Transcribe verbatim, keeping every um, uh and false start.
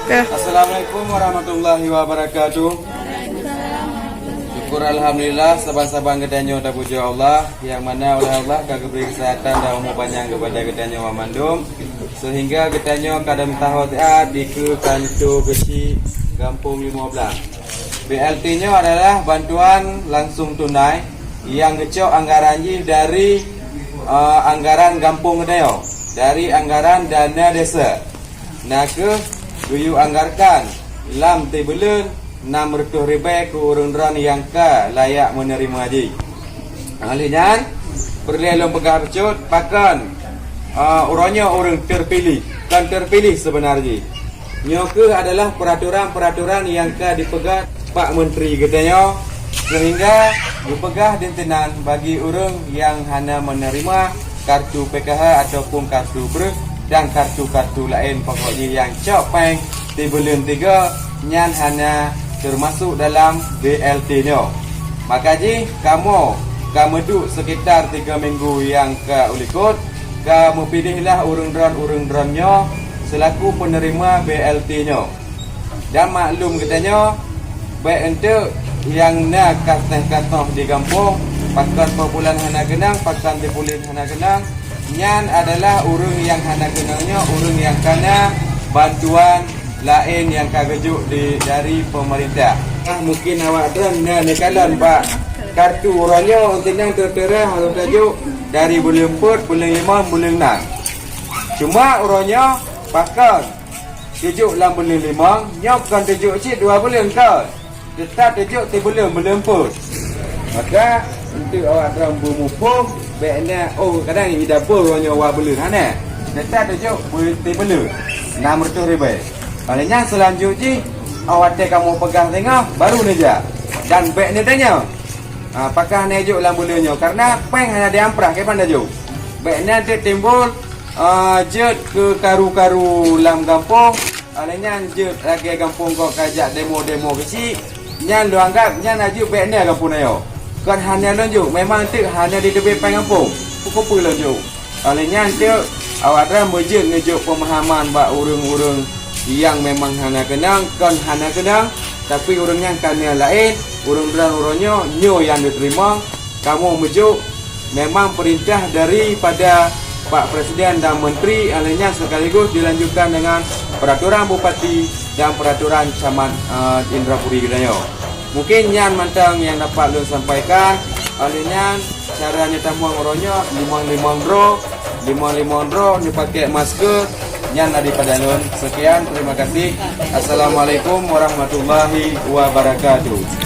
Assalamualaikum warahmatullahi wabarakatuh. Syukur alhamdulillah, saban-saban geutanyoe tapujoe Allah, nyang mana oleh Allah ka geubri keuseuhatan dan umu panyang keupada geutanyoe banmandum, seuhingga geutanyoe ka deuh meusaho siat dikeue kantô keuchik Gampông Lima Blang. B L T nyoe adalah bantuan langsung tunai nyang geucok anggaran jih dari, eh, anggaran gampông geutanyoe, dari anggaran dana desa. Na kheueh geuyue anggarkan lam sibuleuen nam reutôh ribèe keu ureuëng droen nyang ka layak meuneurima jih. Óh lheueh nyan, peureulèe lôn peugah bacut, pakon, eh, uroe nyoe ureuëng teupiléh, kon teupiléh seubeuna jih. Nyoe kheueh adalah peuraturan-peuraturan nyang ka dipeugah Pak Menteri geutanyoe, seuhingga geupeugah disinan bagi ureuëng nyang hana meuneurima kartu P K H ataupun kartu breueh dan kartu-kartu laén, pokok jih nyang cok péng sibuleuen tiga nyan hana teumasok dalam B L T nyoe. Maka jih kamoe ka meuduek seukitar tiga minggu nyang ka ulikot, ka meupiléh lah ureuëng droen-ureuëng droen nyoe seulaku peuneurima B L T nyoe. Dan maklum geutanyoe, bèk eunteuk nyang na kantô-kantô di gampông, pakon peubulan hana keunong, pakon sibuleuen hana keunong, nyan adalah ureuëng nyang hana keunong nyoe, ureuëng nyang kana bantuan laén nyang ka geujok di, dari peumeurintah. Ah, mungken awak droen na neukalon bak kartu uroe nyoe, untuk nyang teuteurah harôh tajok dari buleuen peuet, buleuen limong, buleuen nam. Cuma uroe nyoe pakon teujok lam buleuen limong, nyoe kon teujok cit dua buleuen kon. Teutap teujok sibuleuen, buleuen peuet. Maka, untuk awak droen beumuphom, bèk na, oh, kadang ida pun uroe nyoe dua buleuen, hana. Teutap teujok bu-, sibuleuen, nam reutôh ribèe. Oleh nyan seulanjut jih, awak watèe kamoe peugah teungoh, baru neujak. Dan bèk neutanyong, ah, pakon hana jok lam buleuen nyoe, karena péng hana diamprah, kiban tajok. Bèk na teutimbul, ah, jeuet keu karu-karu lam gampông, Óh lheueh nyan jeuet lagèe gampông gob ka jak demo-demo keuchik, nyan lôn anggab nyan aju bèk na gampông nyoe. Kon hana lôn jok, memang teuk hana jiteubiet péng gampông. Peue-peue lôn jok. Óh lheueh nyan teuk awak droen meujeuet neujok peumahaman bak ureueng-ureueng nyang memang hana keunong, kon hana keunong, tapi ureueng nyan ka na laén, ureueng droen uroe nyoe, nyoe nyang neuteurimong, kamoe meujok memang peurintah daripada Pak Presiden dan Menteri, óh lheueh nyan sekaligus dilanjutkan dengan peraturan bupati dan peraturan camat, eh, Indrapuri geutanyoe. Mungkin nyan mantong nyang dapat lôn sampaikan. Óh lheueh nyan, cara nyoe tamong uroe nyoe, limong-limong droe, limong-limong droe, neupakèk masker, nyan daripada lôn. Sekian, terima kasih. Assalamualaikum warahmatullahi wabarakatuh.